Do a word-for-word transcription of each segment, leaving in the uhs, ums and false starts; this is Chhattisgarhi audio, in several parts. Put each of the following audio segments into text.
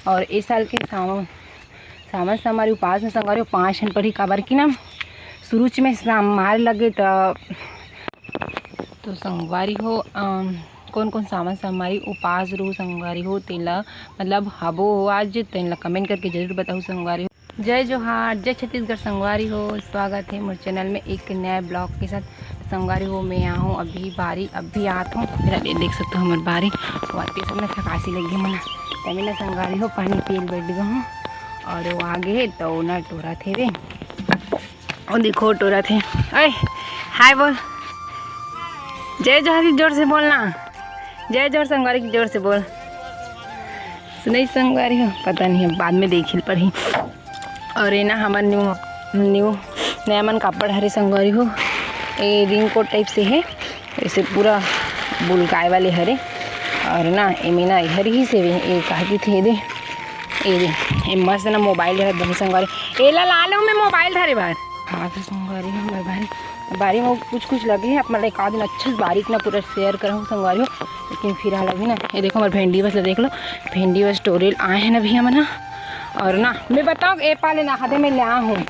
और इस साल के सावन, सावन सोमवारी उपास में संगवारी हो पाँच ठन पड़ही, काबर कि ना शुरू में सोमवार लगे त। तो संगवारी हो, अम, कौन कौन सावन सोमवारी उपास रहू संगवारी हो, तेला मतलब हबो हो आज, तेला कमेंट करके जरूर बताहू संगवारी हो। जय जोहार, जय छत्तीसगढ़ संगवारी हो, स्वागत है मोर चैनल में एक नया ब्लॉग के साथ। संगवारी हो, मैं आहूँ अभी बारी, अभी आत हूँ, फिर अभी देख सकते हो हमार बारी, वाते सब ना थकासी लगी मन, तभी ना संगवारी हो पानी पी ल बैठ गए हूँ। और वो आगे है तो ना टोरा थे रे, वो देखो टोरा थे। ओए, हाय बोल, जय जोहार की जोर से बोलना, जय जोहार संगवारी की जोर से बोल। सुनई संगवारी हो, पता नहीं, अब बाद में देखिल पड़ही। और ये ना हमर न्यू, न्यू नया मन कापड़ हरे संगवारी हो, ये रेनकोट टाइप से है, ऐसे पूरा बुलकाए वाले हरे। और ना एमे ना हर ही से ये कहा की थे दे, ये दे, ये मस्त ना मोबाइल धरे बने संगवारी, एला ला लो मैं मोबाइल धरे बार। हाँ तो संगवारी हो, मैं बारी, बारी में कुछ कुछ लगे हैं, आप मतलब एक आध दिन अच्छा से बारीक ना पूरा शेयर करहूँ संगवारी हो। लेकिन फिलहाल अभी ना ये देखो हमारे भेंडी बस देख लो, भेंडी बस टोरेल आए हैं ना भैया मना। और ना मैं बताऊँ, ए पाले ना हदे में ले हूँ,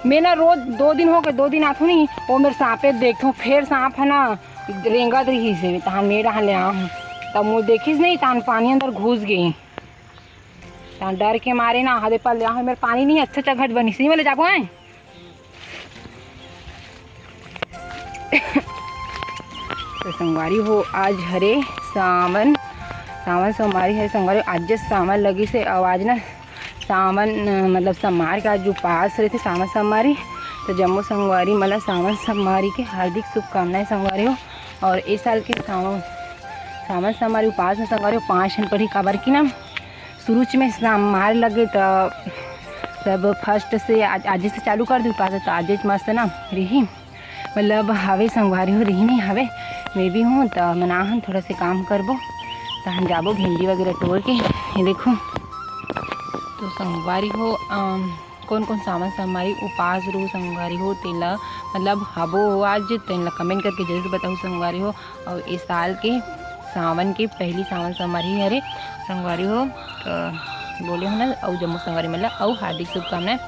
मैं ना रोज दो दिन हो गए, दो दिन आथू नहीं, वो मेरे सांपे देखता हूँ, फिर सांप है ना रेंगत रही से, तहान मेरे यहाँ ले हूँ, तब मुझे देखिस नहीं, तहान पानी अंदर घुस गई, तहान डर के मारे ना हदे पाले ले हूँ, मेरे पानी नहीं अच्छा चघट बनी सी, मैं ले जाबो हैं। तो संगवारी हो, आज हरे सावन, सावन सोमवारी हरे संगवारी, आज जे सावन लगी से, और आज ना सावन, अ, मतलब सोमवार के आज उपास रहते सावन सोमवारी। तो जम्मो संगवारी मला सावन सोमवारी के हार्दिक शुभकामनाएं संगवारी हो। और इस साल के सावन, सावन सोमवारी उपास में संगवारी हो पाँच ठन पड़ी, काबर की ना शुरू में सोमवार लगे तो सब फर्स्ट से आज, आज से चालू कर दी उपास, तो आज मस्त ना रही। मतलब हवे संगवारी हो, रही नहीं हवे, मैं भी हूँ तो मना हम थोड़ा से काम करबो, तो हम जाबो भिंडी वगैरह तोड़ के। ये देखो तो संगवारी हो, अम, कौन कौन सावन संगवारी उपास रहू संगवारी हो, तेला मतलब हबो हो आज, तेला कमेंट करके जरूर बताहू संगवारी हो। और इस साल के सावन के पहली सावन सोमवारी हरे संगवारी हो, तो बोले हो ना, और जम्मो संगवारी मतलब और हार्दिक शुभकामनाएं।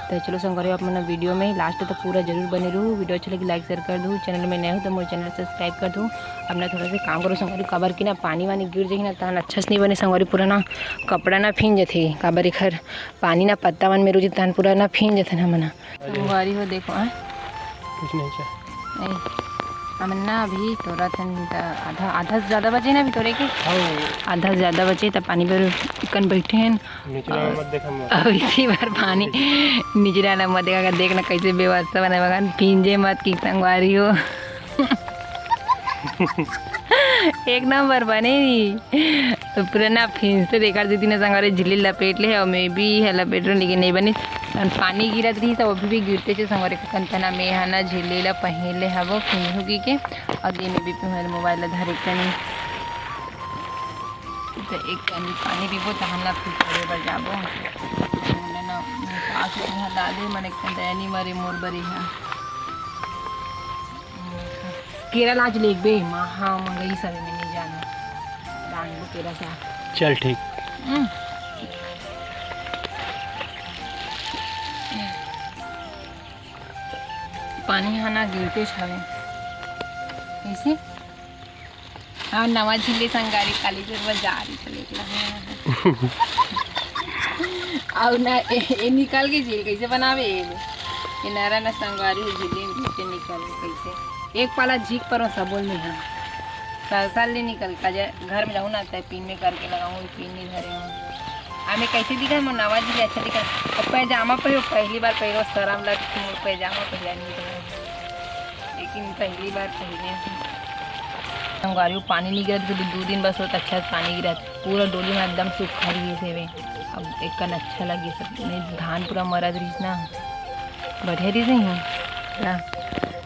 तो चलो संगवारी, आप मन वीडियो में लास्ट तक पूरा जरूर बने रहू। वीडियो अच्छा लगी लाइक शेयर कर दू, चैनल में नए हो तो मोर चैनल सब्सक्राइब कर दू। अब ना थोड़ा से काम करो संगवारी, काबर की ना पानी वानी गिर जाही ना तहन अच्छा से नहीं बने संगवारी, पूरा ना कपड़ा ना भींज जथे, काबर एखर पानी ना पत्ता मन में रुझे तहन पूरा ना भींज जथे ना मना। संगवारी हो देखो, हाँ? कुछ नहीं क्या? ए, हमन ना अभी तोरा थन त आधा, आधा से ज्यादा बचे ना अभी तोरे के? हाँ। आधा से ज्यादा बचे त पानी बर कन बैठे हैं। निचला और मत देखा मत। अब इसी बार पानी निचला ना मत देखा, देख ना कैसे व्यवस्था बनाए बगन, भींजे मत की संगवारी हो। एक नंबर बने ही। तो पूरा ना फिर से देखा दीदी ने संगवारी झिल्ली लपेट ले है और मैं भी है लपेट रही हूँ, लेकिन नहीं बनी। और पानी गिरत रही सब अभी भी गिरते चे संगवारी के कंतना में है ना झिल्ली ला पहले हवो फिर होगी के। और ये मैं भी तुम्हारे मोबाइल ला धरे कनी तो एक कनी पानी पीबो तो हम ना फिर थोड़े बर जाबो। हमने ना पास में यहाँ डाले मन एक दया नहीं मरे मोर बरी है। केरा लाज लेगबे, महा मंगई सवे में नहीं जाना। रांगू केरा सा। चल ठीक। हम्म। पानी हा ना गिरते छावे। कैसे? हाँ, नवा झिल्ली संगारी काली जोर बजा रही तो लेके लगे। और ना ए, ए निकल के झील कैसे बनावे ए? ये नरा ना संगवारी हो झिल्ली में से निकल के कैसे? एक पाला झीक पर सबोल में है। साल साल ले निकल का जे घर में जाऊँ ना, तय पिन में करके लगाऊँ, पिन नहीं धरे हूँ। हमें कैसे दिखा, मोर नवा झिल्ली अच्छा दिखा। और पैजामा पहनो, पहली बार पहनो, शर्म लगती मोर पैजामा पहला नहीं रहे। लेकिन पहली बार पहने हूँ। संगवारी हो पानी नहीं गिरत, दो, दो दिन बस होत अच्छा से पानी गिरत, पूरा डोली में एकदम सूखा रही से। अब एक कन अच्छा लगे सब, नहीं धान पूरा मरत रही ना, बढ़िया रही नहीं है।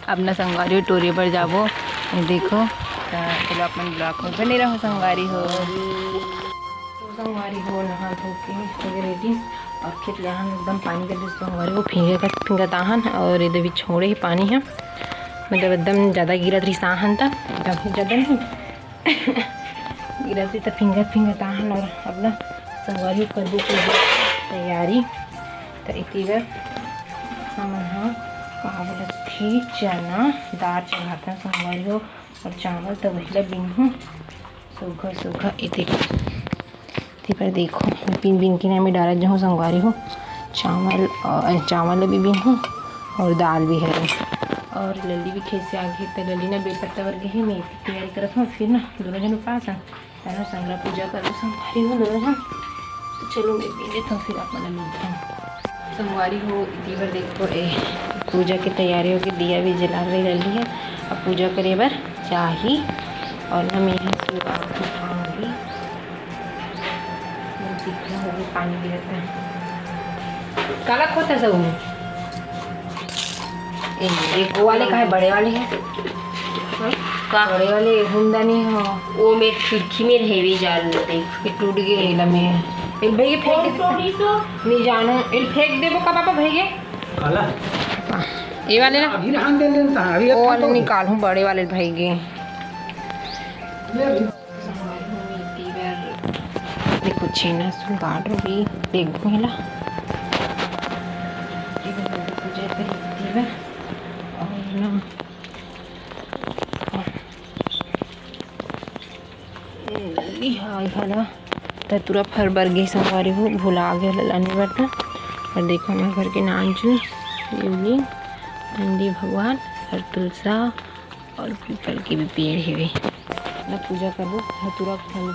अब ना संगवारी हो टोरे बर जाबो, ये देखो। तो चलो अपन ब्लॉग में बने रहो संगवारी हो। तो संगवारी हो नहा धो के हो गए रेडी और खेत ले आन एकदम पानी कर दे संगवारी हो, फिंगे का फिंगत आहन और ये भी छोड़े ही पानी है, मतलब एकदम ज़्यादा गिरत रही साहन था, एकदम ज़्यादा नहीं गिरत रही तो फिंगत फिंगत आहन। और अब ना संगवारी हो, करबो पूजा तैयारी। त इति बर हमन ह का बोलथे, चना दार चढ़ाथन संगवारी हो, और चावल त वही ला बिनहूँ। सुघर सुघर इति, इति बर देखो, बिन बिन के ना मैं डालत जाहूँ संगवारी हो। चावल, अ, चावल ला भी बिनहूँ और दाल भी हरे। और लल्ली भी खेत से आ गई, त लल्ली ना बेल पत्ता बर गई, मैं तैयारी करत हूँ, फिर ना दोनों जन उपास हैं। चलो संगला पूजा करो संगवारी हो दोनों झन। तो चलो मैं पी लेता हूँ, फिर आप मन मिलते हैं। संगवारी हो, इति बर देखो, ए, पूजा की तैयारी होगी, दिया भी जला रही लल्ली है। अब पूजा करे बर चाही और ना मैं यहाँ से बात उठाऊंगी। मैं दिखना होगी, पानी गिरता है। काला खोता सब में। ए, एक वो वाले का है, बड़े वाले है। हाँ? का? बड़े वाले हुंदा नहीं हो। वो में खिड़की में हेवी जाल देख। ये टूट गए एला में। ए भाई, ये फेंक दे। नहीं जानो, ये फेंक देबो का पापा भाई ये? काला? ये वाले ना? अभी नहान दे लेन ता, अभी वो वाले निकालूं, बड़े वाले भाई के। ये अभी देखो, छेना सुन काट रही, देखो हिला। ये देखो, पूजा करी इतनी बार। और ना, लिहा घला त तुरा फर बर गे संगवारी हो, भुला गे लाने बर त। और देखो, हमर घर के नानचुन शिवलिंग, नंदी भगवान और तुलसा और पीपल के भी पेड़ हेवे। ना पूजा करबो, धतूरा फल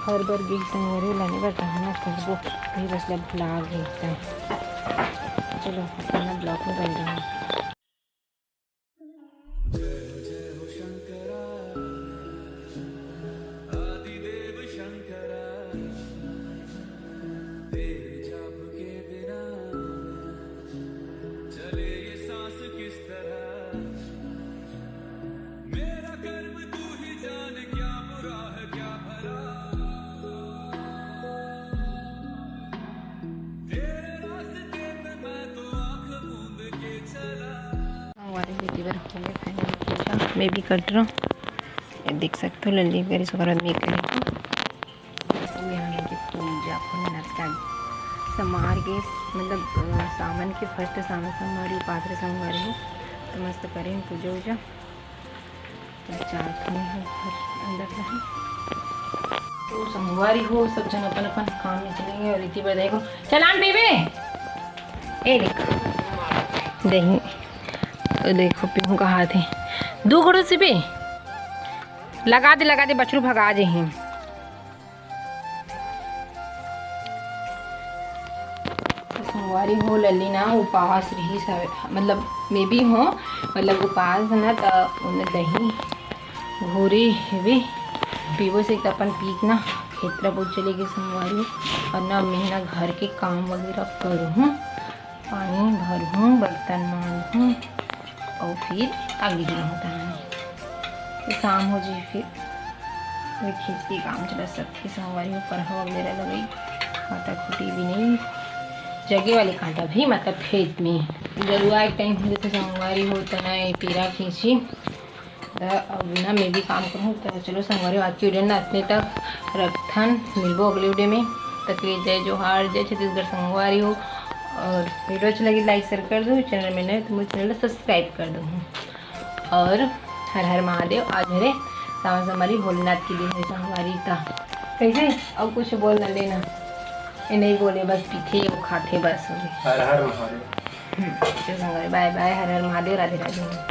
हर बर गे संगवारी लाने बर, कहाँ ना करबो, वही बस ला भुला गे एकदम। चलो, अपना ब्लॉग में बन रहा। संगवारी हो, इतनी बार हो गया finally पूजा। मैं भी कट रहा हूँ, ये देख सकते हो, लल्ली करी, उसके बाद मैं करी। अउ यहाँ के पूजा भोलेनाथ का समार के, मतलब, अ, सावन के first सावन संगवारी, पात्र संगवारी हो, तो मस्त करें पूजा वूजा। तो चार खने हैं घर अंदर का है। तो संगवारी हो, सब जन अपन अपन काम में चले गए और इतनी बार देखो, चलान बेबे, ए देखो, दही, ओ देखो, पीहू का हाथ है, दू घड़ू से भी लगा दे, लगा दे, बछरू भगा जे हैं। तो संगवारी हो, लल्ली ना उपास रही, मतलब, मैं भी हूँ, मतलब, उपास ना, त उन्हें दही घोरे हेवे, पीबो से त अपन पीक ना खेतरा बहुत चले गए संगवारी। और ना मैं ना घर के काम वगैरह करूँ, पानी भरहूँ, बर्तन मांजहूँ और फिर आगे जलहूँ तहानी। तो शाम हो जाए फिर, फिर खेत के काम चला, सबके संगवारी हो, परहा वगैरह लगई, काटा खूटी भी नहीं, जगे वाले काटा भी, मतलब खेत में जरुआ एक टाइम हो जाते संगवारी हो, तना ये पीरा खींची। त अब ना मैं भी काम करूँ। तो चलो संगवारी हो, आज की वीडियो ना इतने तक रखथन, मिलबो अगले वीडियो में। तक के लिए जय जोहार, जय छत्तीसगढ़ संगवारी हो। और वीडियो अच्छी लगी, लाइक शेयर कर दो, चैनल में नए तो मेरे चैनल को सब्सक्राइब कर दो। और हर हर महादेव। आज हरे सावन संगवारी भोलेनाथ के दिन है संगवारी का। कैसे? अब कुछ बोल ना लेना, ये नहीं बोले, बस पीथे वो खाथे बस हो गए। हर हर महादेव। हम्म, चलो संगवारी, बाय बाय, हर हर महादेव, राधे राधे।